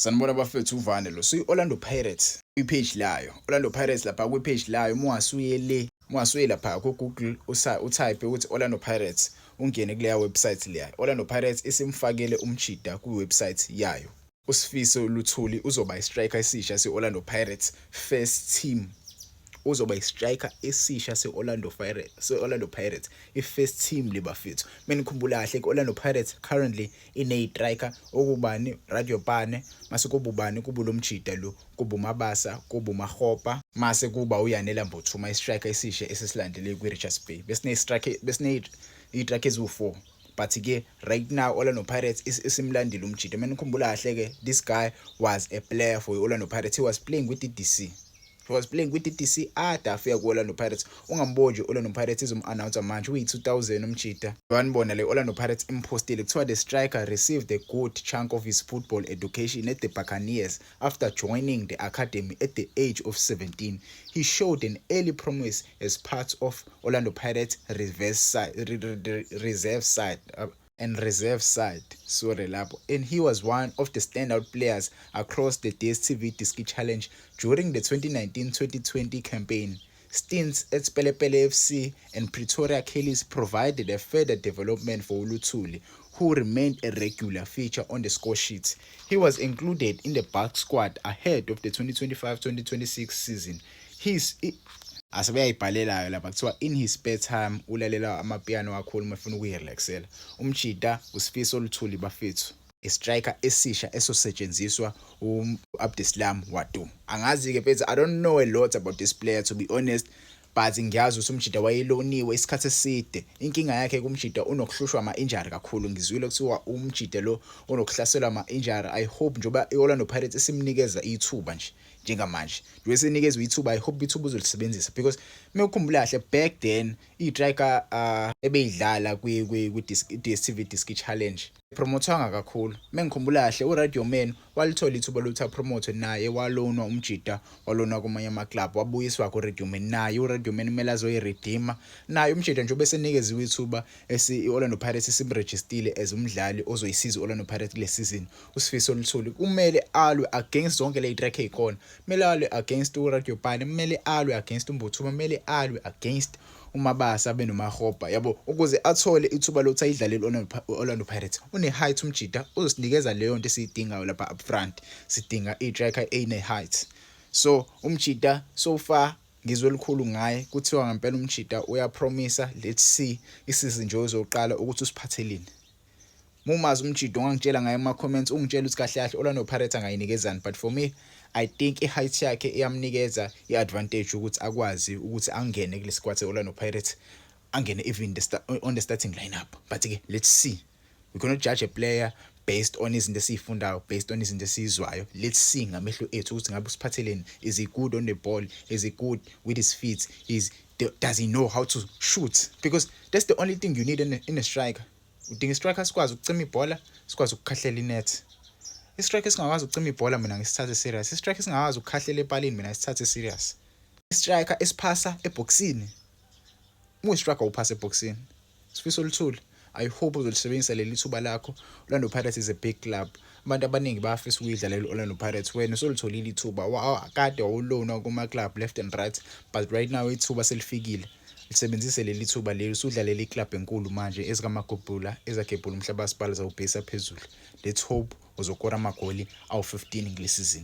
Sanibona bafethu, uvane lo. So i-Orlando Pirates kwi-page layo, Orlando Pirates lapha kwi-page layo, uma ungasuye le, uma ungasuye lapha ku-Google, utype ukuthi Orlando Pirates, ungene kuleya website leya. Orlando Pirates isimfakele umjida kwi-website yayo. USifiso Luthuli uzoba i-striker esisha se-Orlando Pirates first team. Uzoba i-striker esisha se-Orlando Pirates, se-Orlando Pirates i-first team le bafethu. Menikhumbula kahle, ku-Orlando Pirates currently ine-striker okubani? Radiopane, mase kuba ubani? Kuba lo mjida lo, kuba uMabasa, kuba uMahopa, mase kuba uYanela Mbuthuma, i-striker esisha esesilandele kwi-Richards Bay. Besine-striker, besine i-striker eziwu-4, but ke right now Orlando Pirates isimlandile umjida. Menikhumbula kahle ke, this guy was a player for Orlando Pirates. He was playing with the DC, he was playing with the DC ade afika ku-Orlando Pirates. Ungamboni nje Orlando Pirates izom-announce manje, uyi-2000 umjida. Wanibona le Orlando Pirates impostile, kuthiwa the striker received a good chunk of his football education at the Buccaneers after joining the academy at the age of 17. He showed an early promise as part of Orlando Pirates reverse side, reserve side and reserve side, sorry lapho, and he was one of the standout players across the DStv Diski Challenge during the 2019-2020 campaign. Stints at Pelepele FC and Pretoria Callies provided a further development for Luthuli, who remained a regular feature on the score sheet. He was included in the Bucs squad ahead of the 2025-2026 season. His asebeyayibhalelayo lapha, kuthiwa in his spare time ulalela amapiano kakhulu uma efuna ukuyirelaxela. Umjida uSifiso Luthuli bafethu, i-striker esisha esosetshenziswa u-Abdeslam Ouaddou. Angazi ke mfethu, I don't know a lot about this player, to be honest, but ngiyazi ukuthi umjida wayeloniwe isikhathi eside. Inkinga yakhe kumjida, unokuhlushwa ama-injury kakhulu. Ngizwile kuthiwa umjida lo unokuhlaselwa ama-injury. I hope njengoba i-Orlando Pirates isimnikeza ithuba nje njengamanje, njengoba esinikezwe ithuba, I hope ithuba uzolisebenzisa, because mewukhumbula kahle back then i-striker ebeyidlala kwi DStv Diski Challenge promothwanga kakhulu. Mengikhumbula kahle, uRadiopane walithola ithuba lokuthi apromote naye, walonwa umjida, walonwa kumanye ama-club, wabuyiswa kuRadiopane. Naye uRadiopane kumele azoyiredeema naye umjida njengoba esenikeziwe ithuba esi i-Orlando Pirates isimrejistile as umdlali ozoyisiza i-Orlando Pirates kule season. USifiso Luthuli kumele alwe against zonke le track ey'khona. Kumele alwe against uRadiopane, kumele alwe against uMbuthuma, kumele alwe against uMabasa benoMahopa yabo, ukuze athole ithuba lokuthi ayidlalele i-Orlando Pirates. Une-height umjida, uzosinikeza leyo nto esiyidingayo lapha up front. Sidinga i-striker ene-height. So umjida so far ngizwe elikhulu ngaye, kuthiwa ngempela umjida uyapromisa. Let's see isizini nje ozoqala ukuthi usiphatheleni. Mumazi umjida, ungangitshela ngaye ema-comments, ungitshela ukuthi kahle kahle Orlando Pirates angayinikezani. But for me, I think i-height yakhe iyamnikeza i-advantage ukuthi akwazi ukuthi angene kule squad se-Orlando Pirates, angene even on the starting lineup. But ke let's see, we cannot judge a player based on izinto esizifundayo, based on izinto esizwayo. Let's see ngamehlo ethu ukuthi ngabe usiphatheleni. Is he good on the ball? Is he good with his feet? Is does he know how to shoot? Because that's the only thing you need in a striker. Udinga i-striker sikwazi ukucima ibhola, sikwazi ukukhahlela inet. I-striker esingakwazi ukucima ibhola, mina ngisithathe serious. I-striker esingakwazi ukukhahlela epalini, mina ngisithathe serious. I-striker esiphasa ebhokisini, uma uyi-striker uphasa ebhokisini. Sifiso Luthuli, I hope uzolisebenzisa leli thuba lakho. Orlando Pirates is a big club, abantu abaningi bayafisa ukuyidlalela i-Orlando Pirates. Wena usolitholile ithuba, kade wawulonwa kuma-club left and right, but right now ithuba selifikile, lisebenzise leli thuba leli. Usudlalela i-club enkulu manje, ezikaMagubhula, ezagebhula umhlaba, sibala zawubhekisa phezulu. Let's hope uzokora amagoli awu-15 kule season.